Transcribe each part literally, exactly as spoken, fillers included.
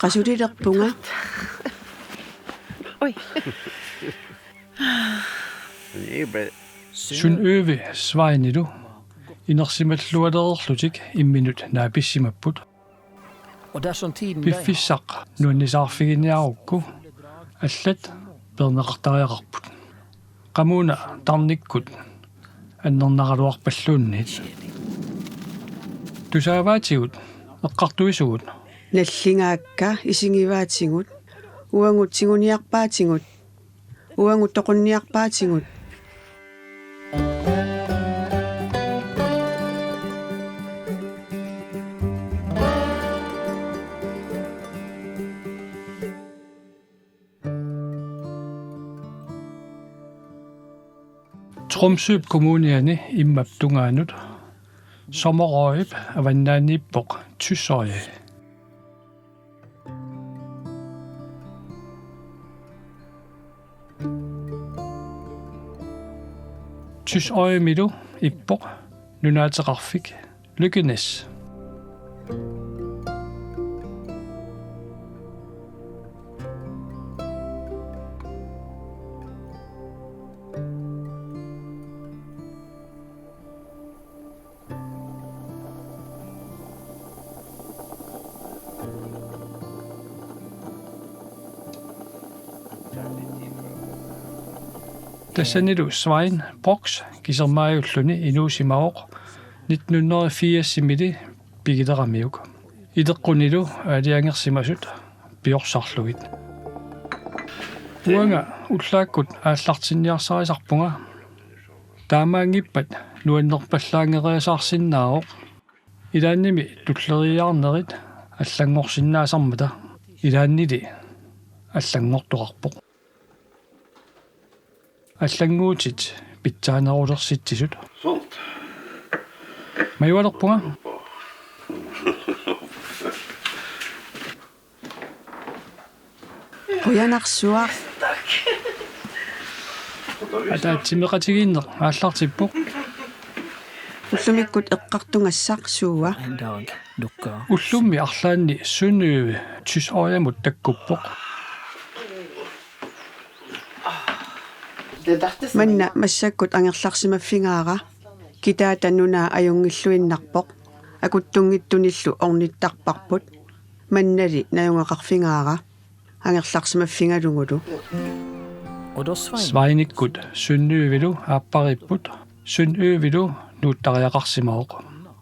Qasulilerpunga. Oj. Sunøve Sveinilu inersimallualereerlutik imminut naapissimapput. Piffissaq nuannisaarfiginiarukku allat peerneqartariaqarput. Qamuuna tarnikkut annernaraluarpalluunniit. Tusaavaatigut, eqqartuisugut. Nalligaakka isigivaatigut. Uagut tiguniarpaatigut. Uagut toqunniarpaatigut. Tromsø kommuniani immap tungaanut Sommerøyap avannaaniippoq Tysøy. Tysøymilu ippoq nunaateqarfik Lykkenes. Tassanilu Svein Brox kisermaajulluni inuusimavoq nitten hundrede og firs-imili pigileramiuk. Ileqqunilu aalajangersimasut piorsarlugit. Uanga ullaakkut aallartinniarsarisarpunga. Taamaanngippat nuannerpallaanngeriasaarsinnaavoq. Ilaannimi tulleriiaarnerit allanngorsinnaasarmata. Ilaannili allanngortoqarpoq. Allannguutit pitsaanerulersitsisut. Sånt. Majualerpunga. Qujanarsuaq. Ataatsimeeqatigiinneq aallartippoq. Ullumikkut eqqartugassaq suua? Ullummi arlaanni Sunøve Tysøyamut takkuppoq. Manna massakkut angerlarsimaffigaara. Kitaata nunaa ajunngilluinnarpoq. Akuttunngitsunillu ornittarparput. Mannali najugaqarfigaara. Angerlarsimaffigalugulu. Sveinikkut Sunøvelu aappariipput. Sunøvelu nuuttariaqarsimavoq.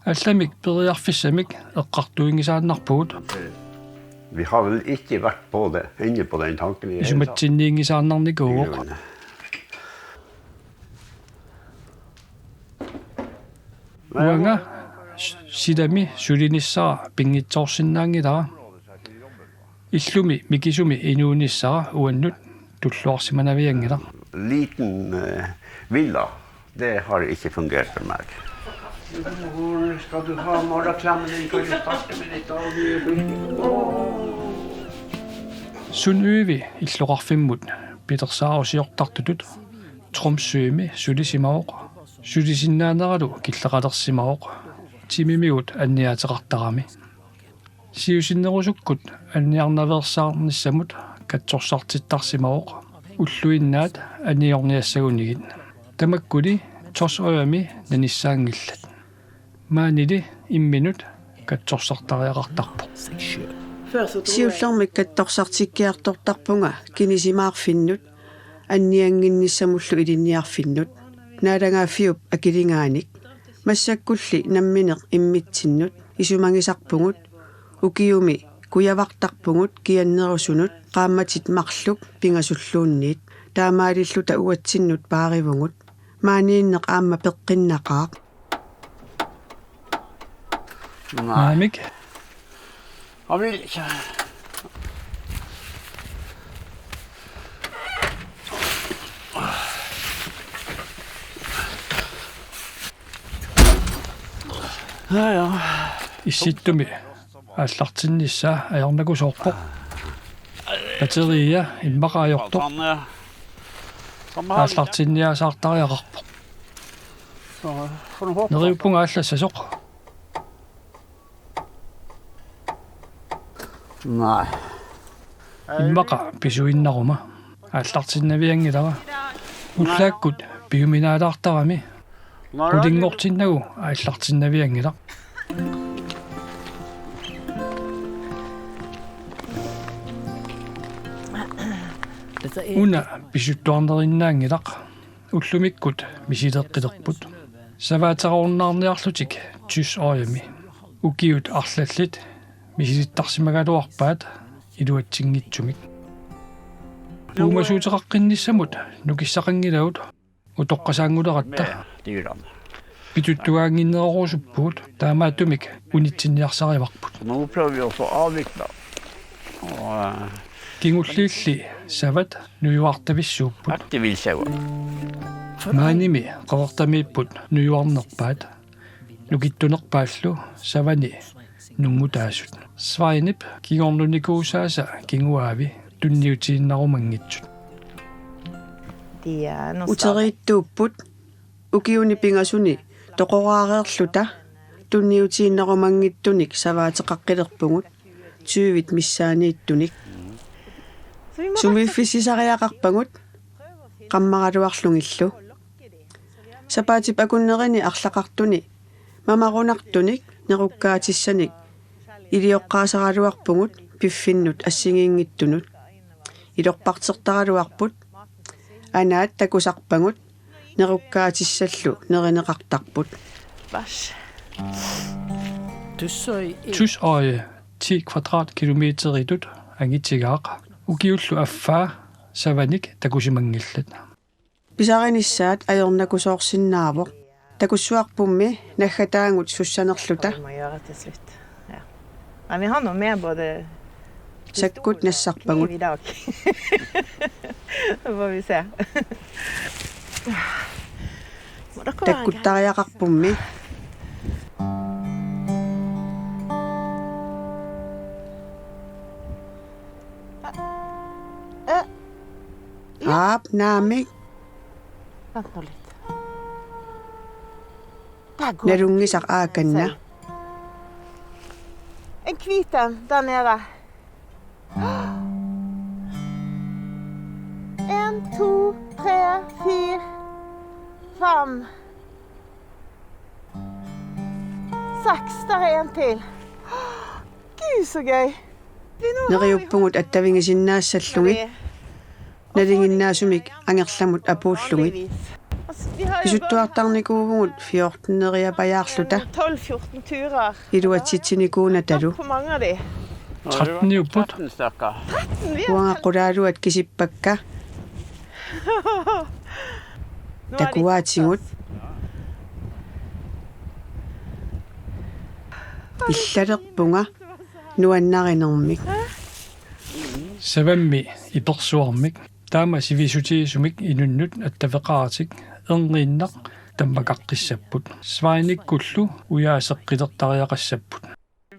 Allamik periarfissamik eqqartuinngisaannarpugut. Vi har vel ikke vært på det, inne på den tanken i hele tatt. Isumatsinniinngisaannarnikuuvoq. Uanga silami sulinissara pinngitsoorsinnaanngilara. Illumi mikisumi inuunissara uannut tulluarsimanavianngilaq. Liten eh, villa, det har ikke fungert for meg. Hvor skal du ha morgenklemmen din? Kan du starte med litt av nye bilder? Sunøve illoqarfimmut pilersaarusiortartutut Tromsømi sulisimavoq. Sulisinnaaneralu killeqalersimavoq. Timimigut anniaateqartarami. Siusinnerusukkut anniarnaveersaarnissamut katsorsartittarsimavoq. Ulluinnaat anniorniassagunigit. Tamakkuli Tysøyami nanissaanngillat. Maanili imminut katsorsartariaqartarpoq. Siullermik katsorsartikkiartortarpunga kinisimaarfinnut, anniannginnissamullu ilinniarfinnut, Naalagaaffiup akiligaanik. Massakkulli nammineq immitsinnut isumagisarpugut, ukiumi kujavartarpugut kiannerusunut qaammatit marluk pingasulluunniit, taamaalilluta uatsinnut paarivugut. Maaniinneq aamma peqqinnaqaaq. Naamik. Issittumi aallartinnissaa ajornakusoorpoq. Batteria immaqa ajortoq. Aallartinniasaartariaqarpoq. Neriuppunga aallassasoq. Nej. Immaqa pisuinnaruma aallartinnavianngilara. Ullaakkut piuminaalaartarami. Qulinngortinnagu aallartinnavianngilaq. Una pisuttuarnerinnaanngilaq. Ullumikkut misileqqilerput. Savaateqarunnaarniarlutik Tysøyami. Ukiut arlallit misilittarsimagaluarpaat iluatsinngitsumik. Uumasuuteqaqqinnissamut nukissaqanngilagut utoqqasaannguleratta. Pituttugaannginnerorusuppugut taamaattumik unitsinniarsarivarput. Nu prøver vi også å avvikle. Og, øh, Kingulliilli savat nujuartavissuupput. Aktivisere. Maanimi Qeqertamiipput nujuarnerpaat. Nukittunerpaallu savani nunngutaasut. Sveinip kingornunikuusaasa kinguaavi tunniutiinnarumanngitsut. De er noe stadig. Uteriittuupput ukiuni pingasuni toqoraareerluta tunniutiinnarumanngitsunik savaateqaqqilerpugut tyvit missaaniittunik. Sumiiffissisariaqarpagut qammaraluarlugillu. Sapaatip akunnerini arlaqartuni mamarunartunik nerukkaatissanik ilioqqaasaraluarpugut piffinnut assigiinngitsunut. Ilorpartertaraluarput anaat takusarpagut nerukkaatissallu nerineqartarput. Vas. Tysøy ti kvadratkilometeritut angitigaaq ukiullu affaa savanik takusimanngillat. Pisarinissaat ajornakusoorsinnaavoq. Takussuarpummi naggataagut sussanerluta. Vi må gjøre det til slutt. Ja. Nei, vi har noe med både historie og klima i dag. Sakkut nassarpagut. Så får vi se. Må dere være greit. Takkuttariaqarpummi. Eh, eh, ja. Aap, naamik. Vent nå litt. Der går. Nalunngisaq aakanna. Se. En hvit en der nede. En, to, tre, fire, fem. Seks. Der er en til. Gud, så gøy. Vi nå har vi Neriuppugut attavigisinnaassallugit. Fordi Nalinginnaasumik angerlamut apuullugit. Pisuttuartarnikuuvugut fjorten-eriapajaarluta. Iluatsitsinikuunatalu. Tretteniupput. Uanga qulaaluat kisippakka. Takuaatigut. Illalerpunga nuannarinermik. Savammi ipersuarmik taama sivisutigisumik inunnut attaveqaratik erngiinnaq tammakaqqissapput. Sveinikkullu ujaaseqqilertariaqassapput.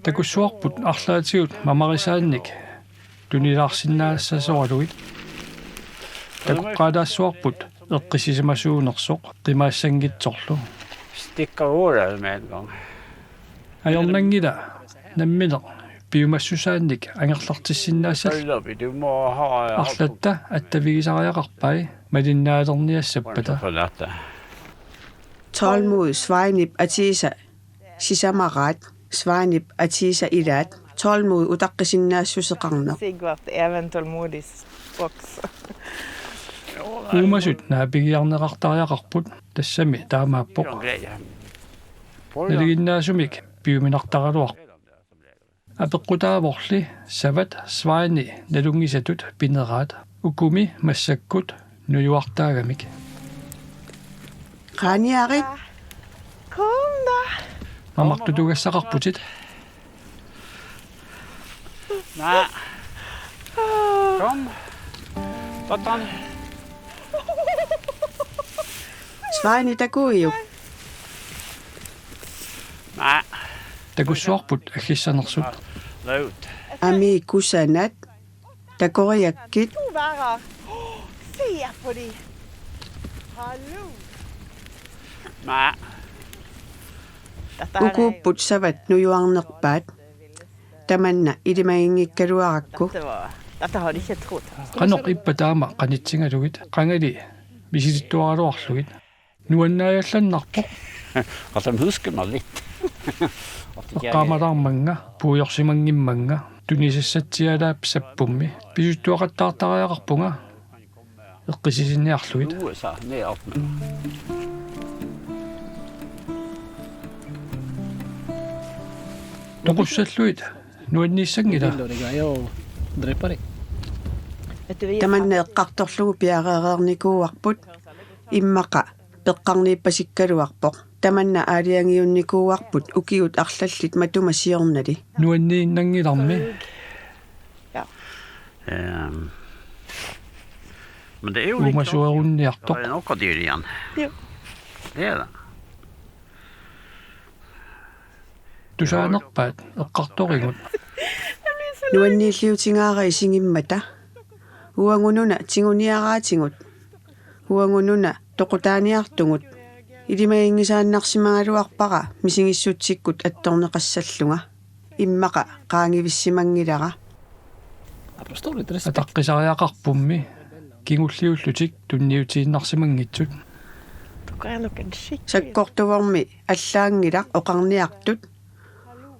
Takussuarput arlaatigut mamarisaannik tunilaarsinnaassasoralugit. Takoqqaalaassuarput eqqissisimasuunersoq qimaassanngitsorlu. Stikker hovedet med en gang. Ajornanngilaq nammineq piumassusaannik angerlartissinnaassallugu. Arlatta attavigisariaqarpai malinnaalerniassappata. Tålmod Sveinip atiisa sisamaraat, Sveinip atiisa ilaat, tålmod utaqqisinnaassuseqarneq. Sigvart Even Tålmodigs boks. Uumasut naapigiarneqartariaqarput tassami taamaappoq. Nalinginnaasumik piuminartaraluarpoq. Apeqqutaavorli savat Sveini nalunngisatut pineraat ukumi massakkut nujuartaagamik. Qaaniarit. Kom da. Mamartutugassaqarputit. Naa. Kom. Tatan. Sveini takuiuk. Naa. Takussuarput aggissanersut. Laut. Amii kusanat. Takoriakkit. To værer. Åh, se på de. Hallo. Naa. Dette her er jo Ukuupput savat nujuarnerpaat. Tamanna ilimaginngikkaluarakku. Dette var, Qanoq ippa taama qanitsigalugit, qangali misilittuaraluarlugit. Nuannaajallannarpoq. Qasam huskemallit. Eqqaamalaarmannga, puiorsimanngimmannga, tunisassatsialaap sappummi, pisuttuaqattaartariaqarpunga, eqqissisinnarlugit. Toqussallugit, nuanniissanngila. Tamanna eqqartorlugu piareereernikuuarput, immaqa peqqarniippasikkaluarpoq. Tamanna aalajangiunnikuuarput ukiut arlallit matuma siornali. Nuanniinnanngilarmi. Ja. Øhm, men det er jo lidt sjovt. Uumasuerunniartoq. Der er nok at dele, Jan. Jo. Det er der. Tusaanerpaat eqqartorigut. Nuanniilliutigaara isigimmata. Uagut una tiguniaraatigut. Uagut una toqutaaniartugut. Ilimaginngisaannarsimagaluarpara misigissutsikkut attorneqassallunga. Immaqa qaangivissimanngilara. Ataqqisariaqarpummi kingulliullutik tunniutiinnarsimanngitsut. Sakkortuvormi allaanngilaq oqarniartut.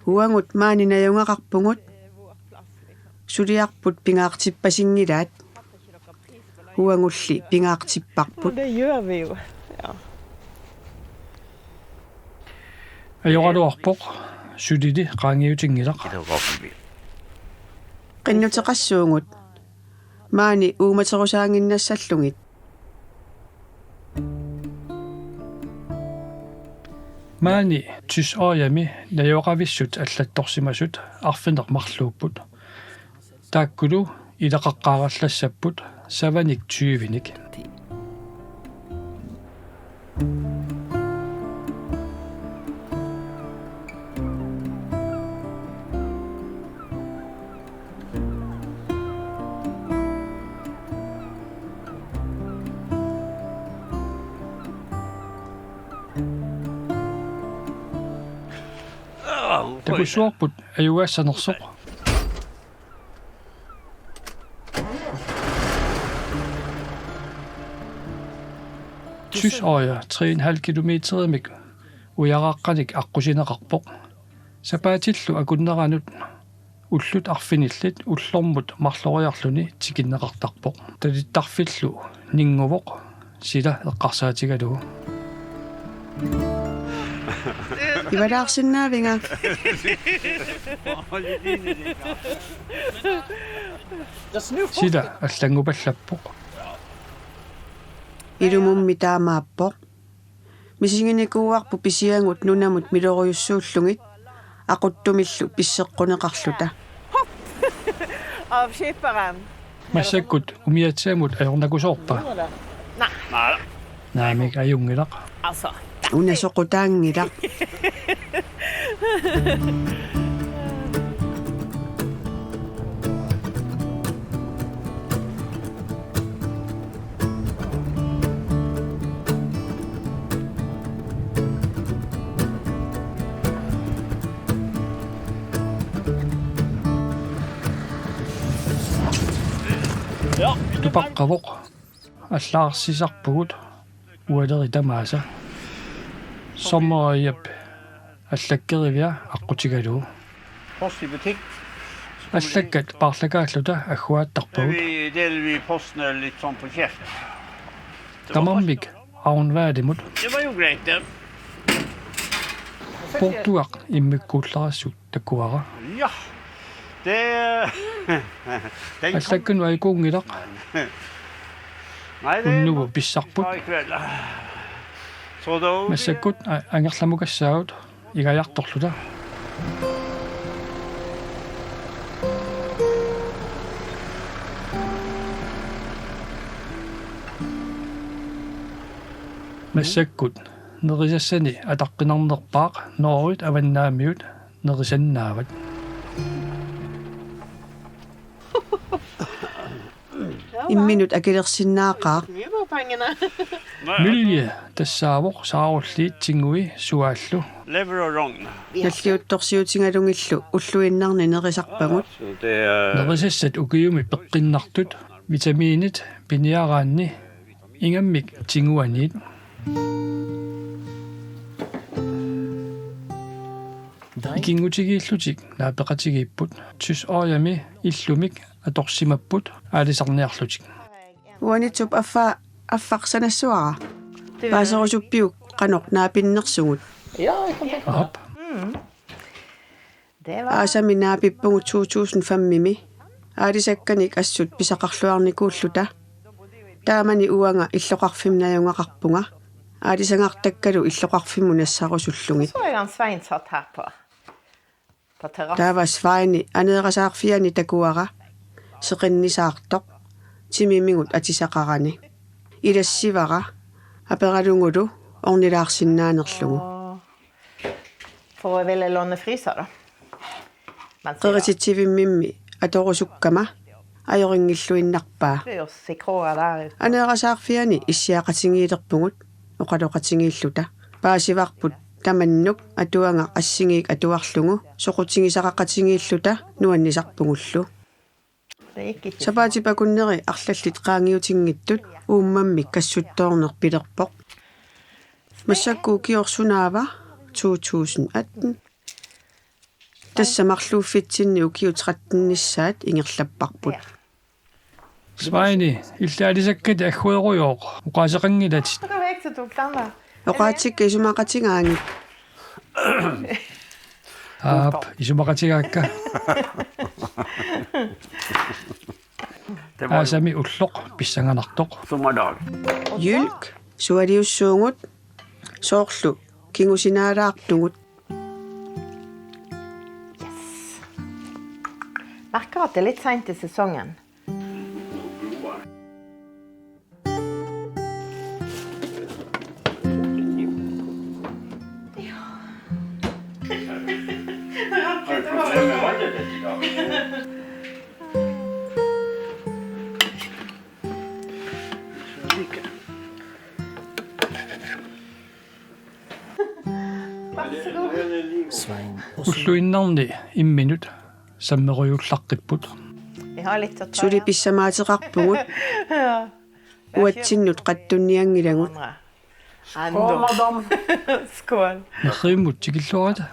Uagut maani najugaqarpugut. Suliarput pingaartippasinngilaat. Uagulli pingaartipparput. Det gør vi jo. Ja. Ajoraluarpoq, sulili qaangiutinngilaq. Qinnuteqassuugut. Maani uumaterusaannginnassallugit. Maani Tysøyami najugaqavissut allattorsimasut arfineq-marluupput. Taakkulu ilaqaqqaarallassapput savanik tyvenik. Takussuarput ajugaassanersoq. Tysøya tre en halv kilometerimik ujaraqqanik aqqusineqarpoq. Sapaatillu akunneranut ullut arfinillit ullormut marloriarluni tikinneqartarpoq. Talittarfillu ninnguvoq, sila eqqarsaatigalugu. Ivalaarsinnaavinga. Sila allanngupallappoq. Ilumummi taamaappoq. Misiginikuuarput pisiagut nunamut milorujussuullugit aquttumillu pisseqquneqarluta. Massakkut umiatsiamut ajornakusoorpa? Naamik, ajunngilaq. Una soqutaanngilaq. Tupaqqavoq, allaarsisarpugut ualeri tamaasa. Sommerøyap allakkerivia aqqutigalugu. Post i butik. Allakkat paarlakaalluta agguaattarpagut. Vi deler vi posten lidt sådan på kæft. Tamarmik Aunvaalimut. Det var jo greit, det. Poortugaq immikkuullarissut takuara. Ja. Det, det er ikke... Allakkanut ajukuunngilaq. Nej, det er... Unnugu pissarput. Massakkut a-, angerlamukassaagut ingajartorluta. Massakkut nerisassani ataqqinarnerpaaq Norgit avannaamiut nerisannaavat. Imminut akilersinnaaqaaq. Mye på pengene. Mølje tassaavoq saarulliit tingui suaallu. Lever og rogn. Nalliuttorsiutigalugillu ulluinnarni nerisarpagut. Så det er Nerisassat ukiumi peqqinnartut, vitamiinit piniaraanni ingammik tinguaniit. Ikinngutigiillutik naapeqatigiipput, tys årimi illumik atorsimapput aalisarniarlutik. Uanitsup affaa affarsanassuara. Paaserusuppiuk qanoq naapinnersugut? Ja, jeg kan tenke meg. Aap. Det var Aasami naapippugut to tusind fem-imi. Aalisakkanik assut pisaqarluarnikuulluta. Taamani uanga illoqarfimmi najugaqarpunga. Aalisagartakkalu illoqarfimmut nassarusullugit. Så er han Svein satt her på, på terrassen. Taava Sveini aneerasaarfiani takuara, seqinnisaartoq, timimigut atisaqarani. Ilassivara, aperalugulu ornilaarsinnaanerlugu. Og for å ville låne fryser, da. Man sier da. Qerititsivimmimmi atorusukkama ajorinngilluinnarpaa. Fryser i kroa der ute. Aneerasaarfiani issiaqatigiilerpugut oqaloqatigiilluta. Paasivarput tamannuk atuagaq assigiik atuarlugu soqutigisaqaqatigiilluta nuannisarpugullu. Sapaatip akunneri arlallit qaangiutinngitsut uummammik kassuttoorneq pilerpoq. Massakkut ukioq sunaava? To tusind atten. Tassa marluuffitsinni ukiut tretten-issaat ingerlapparput. Sveini, illit aalisakkatit agguerujooq, oqaaseqanngilatit. Oqaatsikka isumaqatigaannik. Aap, isumaqatigaakka. Aasami ulloq pissanganartoq. Jylk, sualiussuugut, soorlu kingusinaalaartugut. Yes. Merker at det er litt sent i sesongen. Ulluinnarni imminut sammerujuullaqqipput. Suli pissamaateqarpugut. Uatsinnut qatsunnianngilagut. Skål, madam. Skål. Nerrivimmut tikilluarita.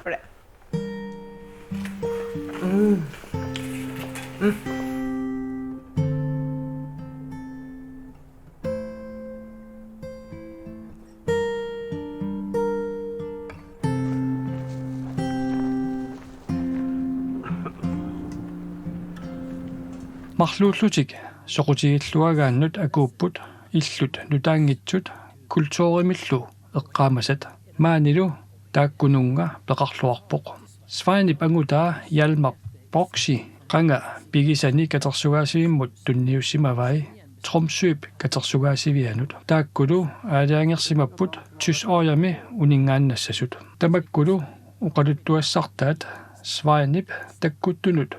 Marluullutik soqutigilluagaannut akuupput illut nutaanngitsut kulturimillu eqqaamasat. Maanilu taakkununnga peqarluarpoq. Sveinip angutaa Hjalmar Boxi qanga pigisani katersugaasivimmut tunniussimavai Tromsøp katersugaasivianut. Taakkulu aalajangersimapput tys årimi uninngaannassasut. Tamakkulu oqaluttuassartaat Sveinip takkuttunut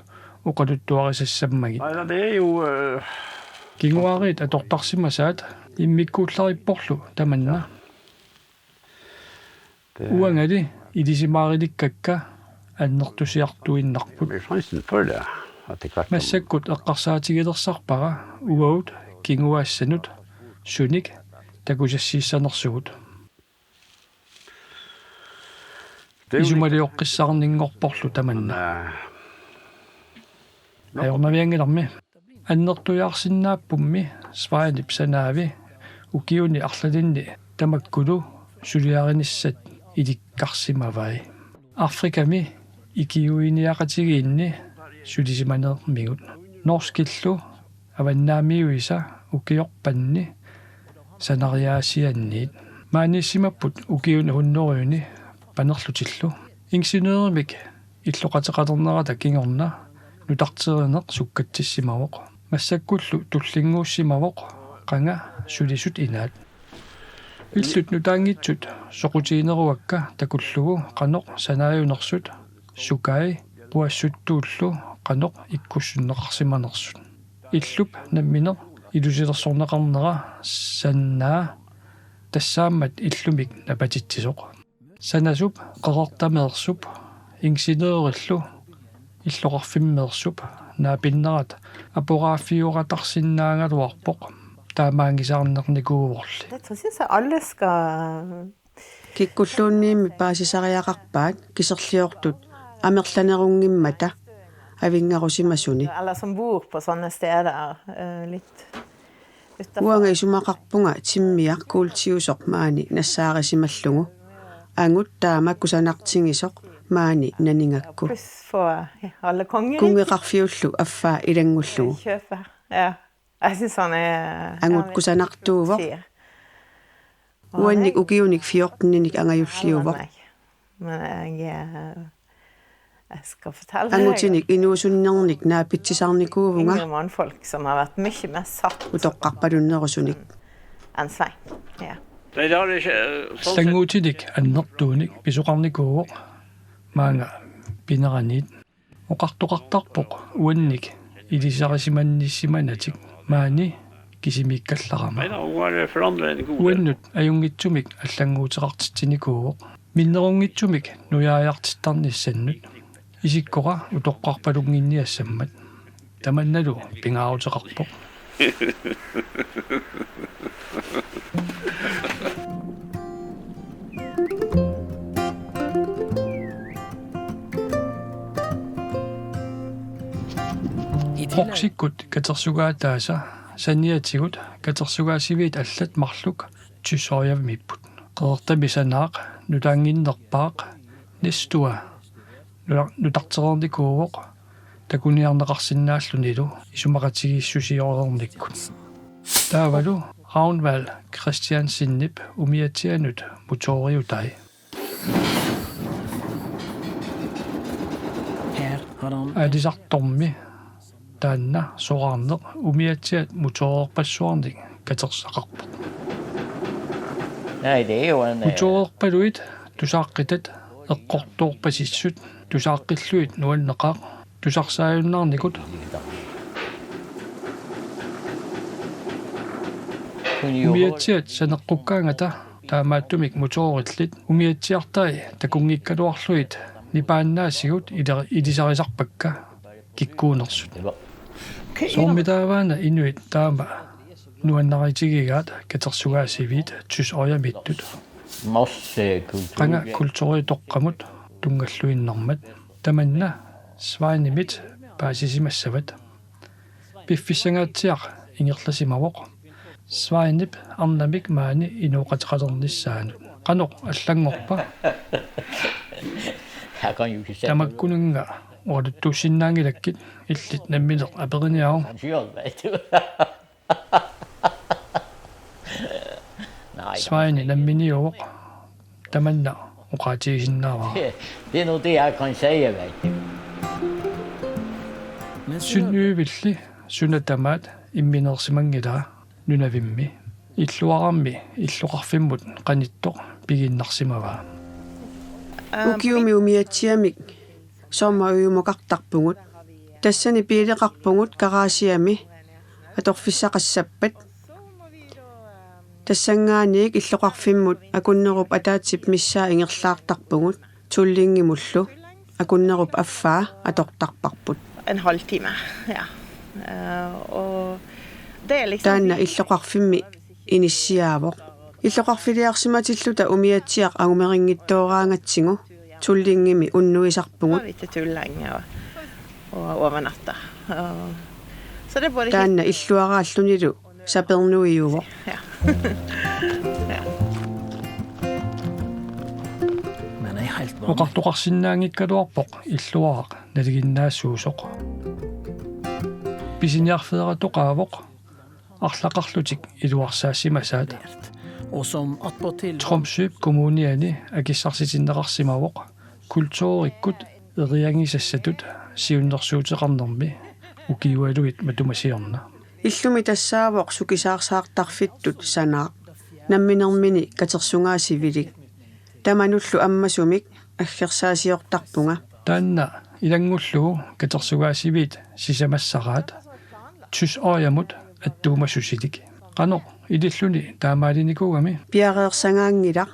oqaluttuarisassammagipput. Nej, det er jo, øh, Kinguaariit atortarsimasaat immikkuullaripporlu tamanna. Uangali ilisimaarilikkakka annertusiartuinnarput. Massakkut eqqarsaatigilersarpara uagut kinguaassanut sunik takusassiissanersugut. Isumalioqqissaarninngorporlu tamanna. Ajornavianngilarmi. Annertujaarsinnaappummi Sveinip sanaavi ukiuni arlalinni tamakkulu suliarinissat ilikkarsimavai. Afrikami ikiuiniaqatigiinni sulisimanermigut. Norskillu avannaamiuisa ukiorpanni sanariaasianniit. Maaniissimapput ukiuni hunnorujuni panerlutillu. Ingeniørimik illoqateqalernerata kingorna nutarterineq sukkatsissimavoq. Massakkullu tullinnguussimavoq qanga sulisut inaat. Illut nutaanngitsut soqutigineruakka takullugu qanoq sanaajunersut, sukai puassuttuullu qanoq ikkussunneqarsimanersut. Illup nammineq ilusilersorneqarnera sannaa tassaammat illumik napatitsisoq. Sanasup Qeqertameersup ingeniørillu illoqarfimmeersup naapinnerat aporaaffioratarsinnaagaluarpoq, taamaanngisaarnernikuuvorli. Det tror jeg så alle skal. Kikkulluunniimmi paasisariaqarpaat kiserliortut amerlanerunngimmata avinngarusimasuni. Alle som bor på sånne steder, eh, litt utenfor. Uanga isumaqarpunga timmiaq kuultiusoq maani nassaarisimallugu. Angut taama kusanartigisoq maani nanigakku. Pluss få, ja, alle konger. Kunngeqarfiullu affaa ilanngullugu. Kjøper. Ja. Jeg synes han er, angut han er kusanartuuvoq. Sier. Uannik ukiunik fjorteninik angajulliuvoq. Nei. Men jeg, eh, jeg skal fortelle deg. Angutinik inuusunnernik naapitsisarnikuuvunga. Yngre mannfolk som har vært mye mer satt. Utoqqarpalunnerusunik. Enn Svein. Ja. Nei, det har det ikke, eh, sånn sett. Allanngutinik annertuunik pisoqarnikuuvoq maanga pineraniit. Oqartoqartarpoq uannik ilisarisimannissimanatik maani kisimiikkallarama. Uannut ajunngitsumik allannguuteqartitsinikuuvoq. Minnerunngitsumik nujaajartittarnissannut. Isikkoqa utoqqarpalunnginniassammat. Tamannalu pingaaruteqarpoq. Roksikkut katersugaataasa saniatigut katersugaasiviit allat marluk Tysøyarmiipput. Qeqertami Sanaaq nutaannginnerpaaq Nestua nutar-, nutartereernikuuvoq takuniarneqarsinnaallunilu isumaqatigiissusioreernikkut. Taavalu Ragnvald Kristiansenip umiatsianut motoriutai. Aalisartormi taanna soraarneq umiatsiat motoreerpassuarnik katersaqarpoq. Nej, det er jo en, eh, motoreerpaluit tusaaqqitat eqqortoorpasissut tusaaqqillugit nuanneqaaq tusarsaajunnaarnikut. Umiatsiat saneqqukkaangata taamaattumik motorillit umiatsiartai takunngikkaluarlugit nipaannaasigut iler-, ilisarisarpakka kikkuunersut. Soormitaavaana inuit taama nuannaritigigaat katersugaasiviit Tysøyarmiittut. Qanga kulturitoqqamut tunngalluinnarmat. Tamanna Sveinimit paasisimassavat. Piffissangaatsiaq ingerlasimavoq. Sveinip arnamik maani inooqateqalernissaanut. Qanoq allanngorpa? Tamakkununnga oqaluttuussinnaanngilakkit, illit nammineq aperiniaruk. Sveini namminiuvoq, tamanna oqaatigisinnaavara. Det er nu det, jeg kan sige, ved du. Sønderjylland suna tamaat imminersimanngilaa nunavimmi. Illuararmi illoqarfimmut qanittoq pigiinnarsimavaa. Ukiumi umiatsiamik sommerhusimoqartarpugut. Tassani biileqarpugut garagiami atorfissaqassappat. Tassanngaanniit illoqarfimmut Akunnerup ataatsip missaa ingerlaartarpugut. Tullinngimmullu Akunnerup affaa atortarparput. En halv time, ja. Eh, og det er liksom. Taanna illoqarfimmi inissiaavoq. Illoqarfiliarsimatilluta umiatsiaq angumerinngitsooraangatsigu Tullinngimi unnuisarpugut. Vi til Tulling og, og overnatta. Og, så det er både. Taanna illuaraallunilu sapernuiuvoq. Ja. Ja. Oqartoqarsinnaanngikkaluarpoq illuaraq nalinginnaasuusoq. Pisiniarfeeratoqaavoq arlaqarlutik iluarsaassimasaat. Tromsøp kommuniani akissarsitinneqarsimavoq kulturikkut eriagisassatut siunnersuuteqarnermi ukiualuit matuma siorna. Illumi tassaavoq sukisaarsaartarfittut Sanaaq, namminermini katersugaasivilik. Tamanullu ammasumik aggersaasiortarpunga. Taanna ilanngullugu katersugaasiviit sisamassaraat Tysøyarmut attuumassusilik. Qanoq ililluni taamaalinikuugami? Piareersagaanngilaq.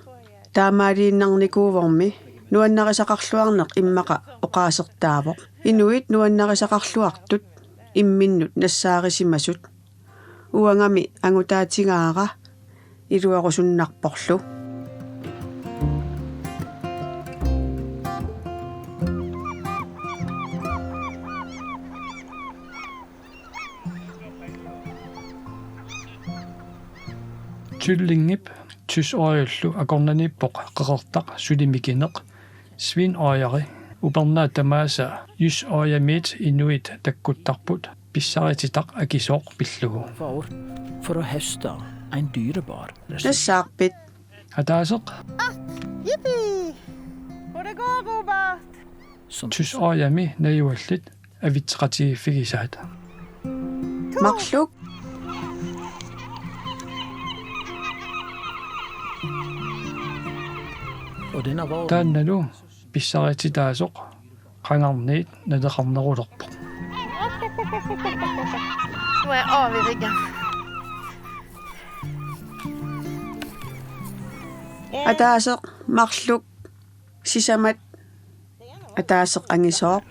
Taamaaliinnarnikuuvormi nuannarisaqarluarneq immaqa oqaasertaavoq. Inuit nuannarisaqarluartut imminnut nassaarisimasut. Uangami angutaatigaara iluarusunnarporlu. Kyllingip tysøjullu akornanniippoq qeqertaq suli mikineq, svinøjeri. Upernaat tamaasa jysøjamiit inuit takkuttarput pissarititaq akisooq pillugu. For, for at høste en dyrebar ressurs. Nassaarpit? Ataaseq. Jippi! Hvor det går, Robert! Tysøjami najugallit avitseqatigiiffigisaat. Marluk. Taannalu pissarititaasoq qangarniit naleqarnerulerpoq. Nu er jeg over i ryggen. Ataaseq, marluk, sisamat, ataaseq angisooq.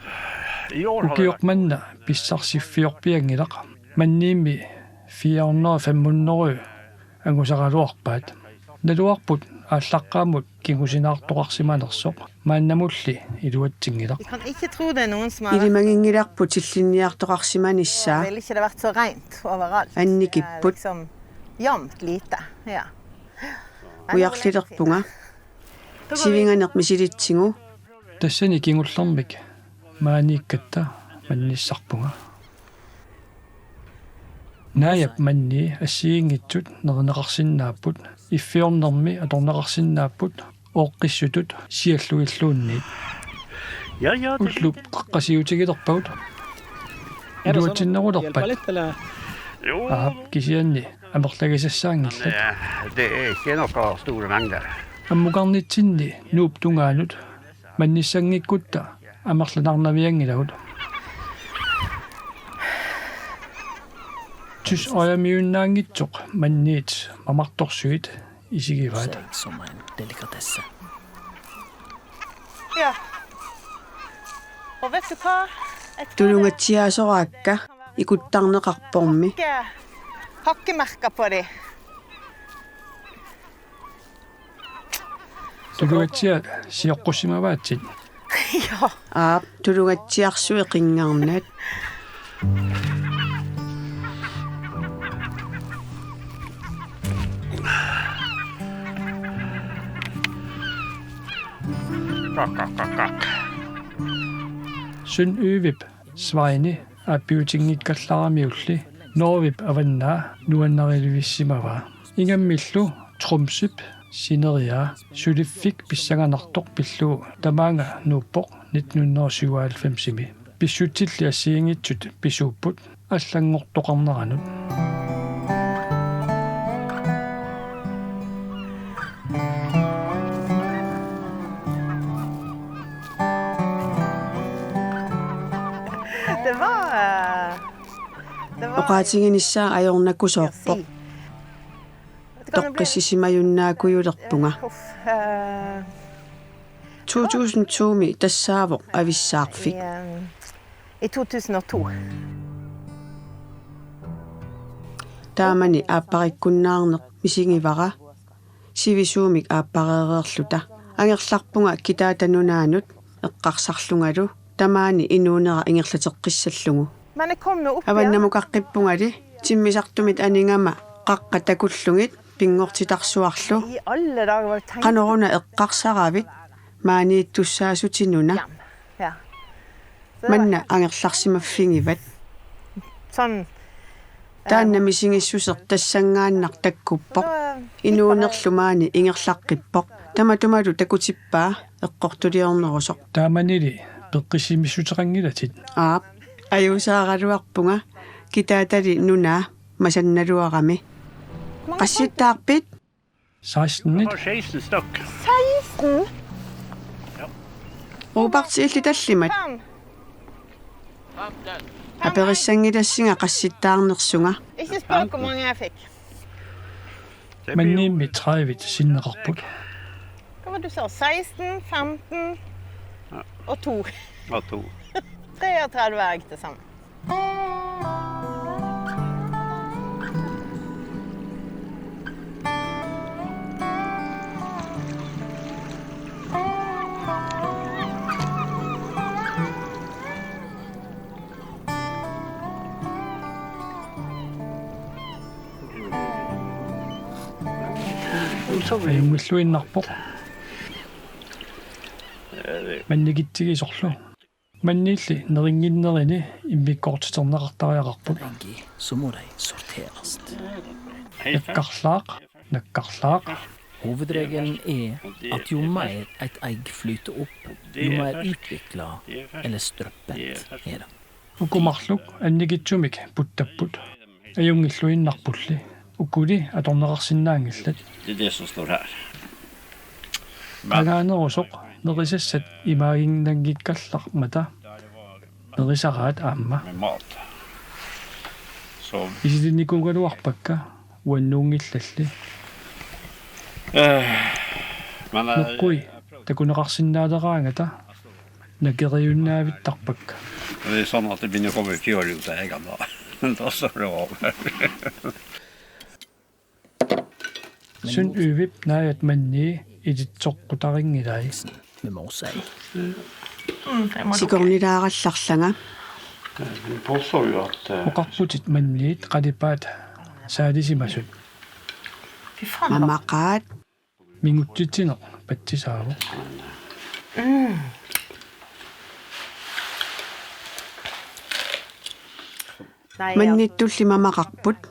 Ukioq manna pissarsiffiorpianngilaq. Manniimmi fire hundrede fem hundrede angusaraluarpaat. Naluarput aallaqqaammut kingusinaartoqarsimanersoq, maannamulli iluatsinngilaq. Vi kan ikke tro det er noen som har vært Ilimaginngilarput tillinniartoqarsimanissaa. Ville ikke det vært så rent overalt? Annikipput. Eh, liksom, jevnt lite. Ja. Ujarlilerpunga. Sivinganeq misilitsigu. Tassani kingullermik maaniikkatta mannissarpunga. Naajap mannii assigiinngitsut nerineqarsinnaapput, iffiornermi atorneqarsinnaapput, ooqqissutut siallugilluunniit. Ja, ja, det Ullup qaqqasiutigilerpagut. Er det sådan? Iluatsinnerulerpat? Hjælper lidt, eller? Jo. Aap, kisianni amerlagisassaanngillat. Ja, det er ikke noe store mengder. Ammukarnitsinni Nuup tungaanut mannissanngikkutta amerlanernavianngilagut. Tysøjamiunnaanngitsoq manniit mamartorsuit isigivaat. Ser ikke som en delikatesse. Ja. Og ved du hvad? Jeg tror, det Tulungatsiaasoraakka ikuttarneqarpormi. Hakke-, hakkemarker på det. Tulungatsiaat sioqqussimavaatsit. Ja. Aap, tulungatsiarsui qinngarnat. Kak, kak, kak, kak. Søn Øvip Sveini aappiutinngikkallaramiulli Norgep avannaa nuannarilevissimavaa. Ingammillu Tromsøp sineriaa suliffik pissanganartoq pillugu tamaanga nuuppoq nitten hundrede og syvoghalvfemsimi. Pissutsilli assigiinngitsut pisuupput allanngortoqarneranut. Det var, eh, det var Oqaatiginissaa ajornakusoorpoq. Toqqissisimajunnaakujulerpunga. Uff, eh, to tusind to-mi tassaavoq avissaarfik. I, eh, i to tusind og to. Taamani aapparikkunnaarneq misigivara sivisuumik aappareereerluta. Angerlarpunga Kitaata nunaannut eqqarsarlungalu tamaani inuunera ingerlateqqissallugu. Men jeg kom nå opp igjen. Avannamukaqqippungali timmisartumit anigama qaqqat takullugit pinngortitarsuarlu. I alle dager, hva tenkte Qanoruna eqqarsaravit maaniittussaasutinuna. Ja. Ja. Manna angerlarsimaffigivat. Sådan, eh, taanna misigissuseq tassanngaannaq takkuppoq. Inuunerlu maani ingerlaqqippoq. Tamatumalu takutippaa eqqortuliornerusoq. Taamanili peqqissimissuteqanngilatit. Aap, ajuusaaraluarpunga Kitaatali nunaa masannaluarami. Qassittaarpit? Seksten. Seksten styk. Seksten? Robert, illit tallimat. Fem. Aperissanngilassinga qassittaarnersunga. Ikke spør hvor mange jeg fikk. Manniimmi tredive sinneqarput. Hva var det du sa? seksten, femten og to. Og to. treogtredive egg til sammen. Ajunngilluinnarpoq. Mannikitsigisorlu. Manniilli nerinnginnerini immikkoortiterneqartariaqarput. Regngi, så må de sorteres. Nakkarlaaq, nakkarlaaq. Hovedregelen er at jo mer et egg flyter opp, jo mer utvikla eller strøppet er det. Uku marluk annikitsumik puttapput. Ajunngilluinnarpulli. Ukuli atorneqarsinnaanngillat. Det er det som står her. Qangaanerusoq nerisassat imaaginnanngikkallarmata nerisaraat aamma. Med mat. Så, Isilinnikuugaluarpakka uannuunngillalli. eh, men eh, Meqqui takuneqarsinnaaleraangata nakeriunnaavittarpakka. Det er sånn at det begynner å komme fjøl ut av eggene da. Da står det over. Sund Yvip naajat mannii ilitsoqqutarinngilaat. Vi må si. Sikornilaarallarlanga. Vi påstår jo at eh, Oqarputit manniit qalipaat saalisimasut. Fy faen, det var Mamaqaat. Mingutsitsineq patsisaavoq. Nei, Mannittulli mamaqarput.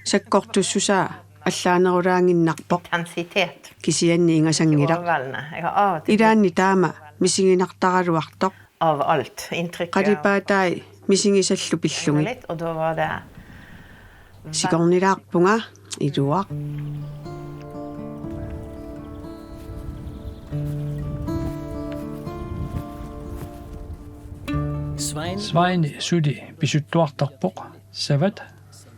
Sakkortussusaa allaanerulaannginnarpoq. Intensitet. Kisianni ingasanngilaq. Overveldende. Jeg har av og til Ilaanni taama misiginartaraluartoq. Av alt. Inntrykket. Qalipaatai misigisallu pillugit. Litt, og da var det Sikornilaarpunga iluaq. Svein Sveini suli pisuttuartarpoq savat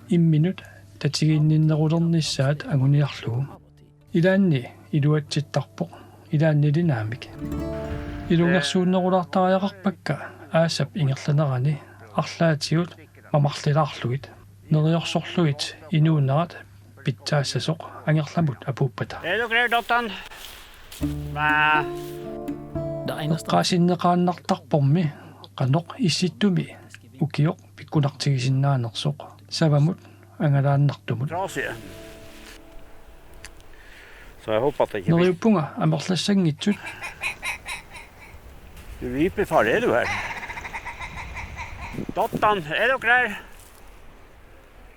imminut tatiginninnerulernissaat anguniarlugu. Ilaanni iluatsittarpoq, ilaannili naamik. Ilungersuunnerulaartariaqarpakka aasap ingerlanerani arlaatigut mamarlilaarlugit. Neriorsorlugit inuunerat pitsaassasoq angerlamut apuuppata. Er du klar, Dottan? Bæ. Det eneste Eqqaasinneqaannartarpormi qanoq issittumi ukioq pikkunartigisinnaanersoq savamut angalaannartumut. Trasig. Så jeg håper at det ikke blir Neriuppunga amerlassanngitsut. Du ryper, far, er du her? Dottan, er du klar?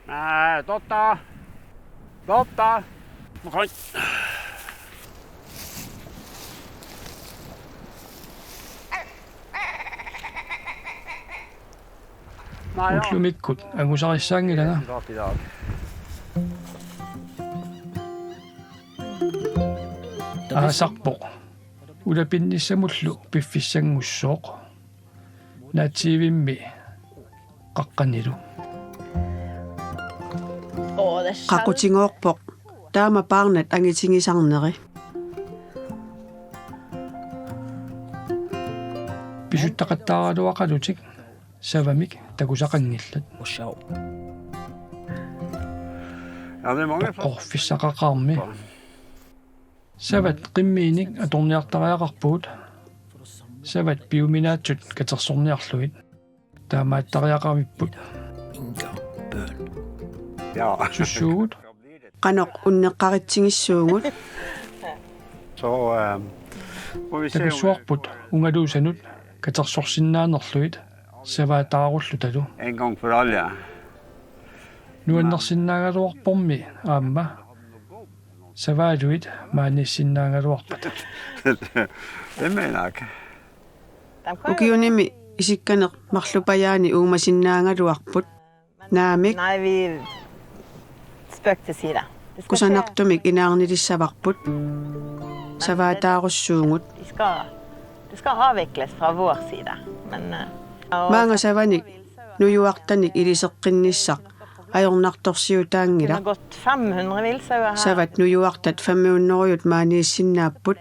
Nei, Dotta. Dotta. Kom. Nei, ja. Ullumikkut angusarissaanngilanga. Rart i dag. Aasarpoq. Ulapinnissamullu piffissanngussooq. Naatsiivimmi qaqqanilu. Å, det er skjell. Qaqutigoorpoq. Taama paarnat angitigisarneri. Pisuttaqattaaraluaqalutik savamik takusaqanngillat. Og sjov. Ja, det er mange Toqqorfissaqaqaarmi. Savat qimmiinik atorniartariaqarpugut. Savat piuminaatsut katersorniarlugit. Taamaattariaqavipput. Inga bøn. Ja. Sussuugut. Qanoq unneqqaritsigissuugut. Så eh, får vi se om vi Takussuarput ungaluusanut katersorsinnaanerlugit savaataarullutalu. En gang for alle. Nuannersinnaagaluarpormi aamma savaaluit maaniissinnaagaluarpata. Det mener jeg ikke. De kan jo Ukiunimi isikkaneq marlupajaani uumasinnaagaluarput. Naamik. Nei, vi spøk til side. Det skal ikke Kusanartumik inaarnilissavarput. Savaataarussuugut. De skal, det skal avvikles fra vår side. Men eh, og Maanga savanik nujuartanik iliseqqinnissaq ajornartorsiutaanngilaq. Savat nujuartat femhundrede maaniissinnaapput,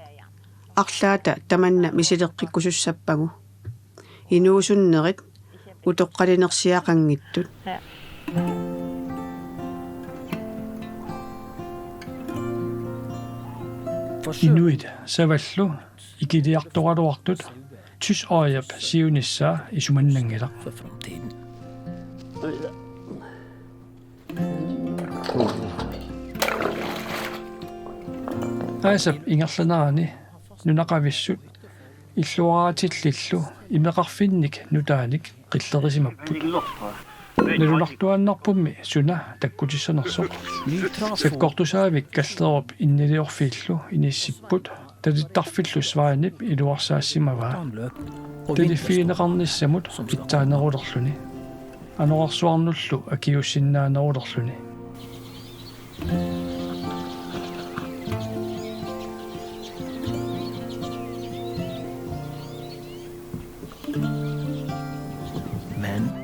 arlaata tamanna misileqqikkusussappagu. Inuusunnerit utoqqalinersiaqanngitsut. Inuit savallu ikiliartoraluartut Tysøjap siunissaa isumannanngilaq. Aasap ingerlanerani nunaqavissut illuaraatillillu imeqarfinnik nutaanik qillerisimapput. Nalunartuaannarpummi suna takkutissanersoq. Sakkortusaavik Kallerup inniliorfiillu inissipput, talittarfillu Svanip iluarsaassimavaa. Taliffigineqarnissamut pitsaanerulerluni. Anorersuarnullu akiuussinnaanerulerluni.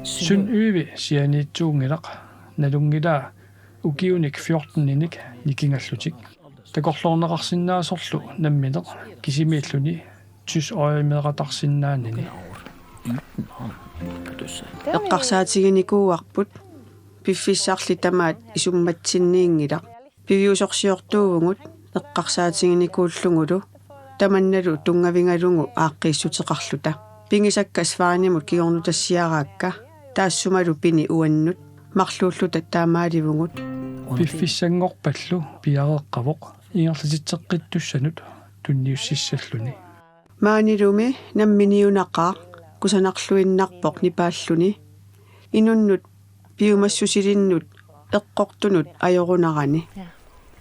Søn Øve sianiitsuunngilaq, nalunngilaa ukiunik fjorteninik nikingallutik. Takorloorneqarsinnaasorlu nammineq kisimiilluni Tysøjamiiqatarsinnaanini. Eqqarsaatiginikuuarput piffissarli tamaat isummatsinniinngilaq. Piviusorsiortuuvugut eqqarsaatiginikuullugulu tamannalu tunngavigalugu aaqqiissuteqarluta. Pigisakka Svanimut kingornutassiaraakka, taassumalu pini uannut, marluulluta taamaalivugut. Piffissanngorpallu piareeqqavoq ingerlatitseqqittussanut tunniussissalluni. Maanilumi namminiunaqaaq kusanarluinnarpoq nipaalluni. Inunnut piumassusilinnut eqqortunut ajorunarani.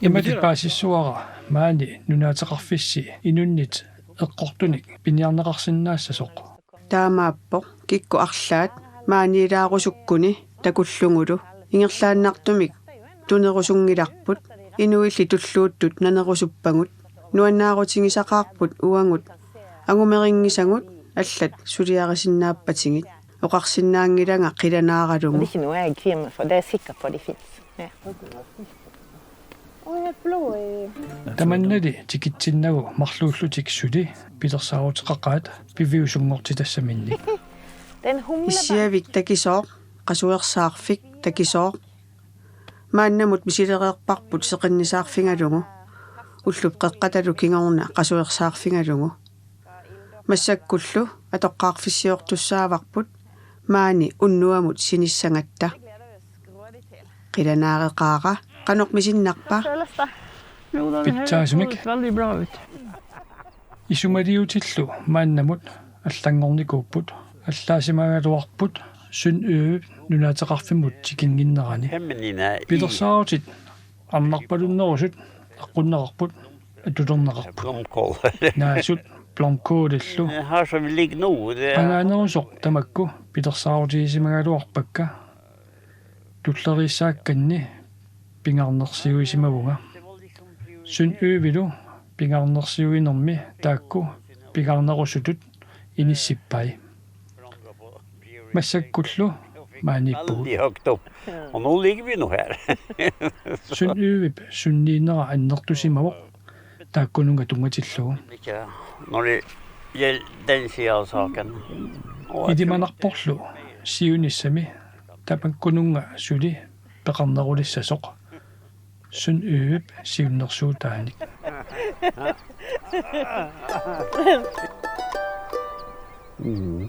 Imatut paasissuara maani nunaateqarfissi inunnit eqqortunik piniarneqarsinnaassasoq. Taamaappoq kikkut arlaat maaniilaarusukkuni takullugulu. Ingerlaannartumik tunerusunngilarput, inuilli tulluuttut nanerusuppagut. Nuannaarutigisaqaarput uagut angumerinngisagut allat suliarisinnaappatsigit. Oqarsinnaanngilanga qilanaaralugu. Det er ikke noe jeg kvier meg for, det er jeg sikker på, de finnes. Ja. Tamannali tikitsinnagu marluullutik suli pilersaaruteqaqaat piviusunngortitassaminnik. Den humle. Issiavik takisooq, qasuersaarfik takisooq. Maannamut misilereerparput seqinnisaarfigalugu. Ullup qeqqatalu kingorna qasuersaarfigalugu. Massakkullu atoqqaarfissiortussaavarput maani unnuamut sinissagatta. Qilanaareqaara, qanoq misinnarpa? Føles det? Jo, det er helt Pitsaasumik. Utroligt. Veldig bra ut. Isumaliutillu maannamut allanngornikuupput. Allaasimagaluarput Søn Øve nunaateqarfimmut tikinnginnerani. Feminine i- Pilersaarutit arnarpalunnerusut eqqunneqarput atulerneqarput. Blomkål. Naasut blomkålillu. Jeg har så vil ikke noe, det er Qangaanerusoq tamakku pilersaarutigisimagaluarpakka. Tulleriissaakkanni pingaarnersiuisimavunga. Søn Øvelu pingaarnersiuinermi taakku pingaarnerusutut inissippai. Massakkullu maaniippugut. Veldig høyt opp. Og nå ligger vi nå her. Søn Øvep sunniinera annertusimavoq taakkununnga tunngatillugu. Ikke når det gjelder den siden av saken. Og jeg tror Ilimanarporlu siunissami tamakkununnga suli peqarnerulissasoq. Søn Øvep siunnersuutaanik. Mm.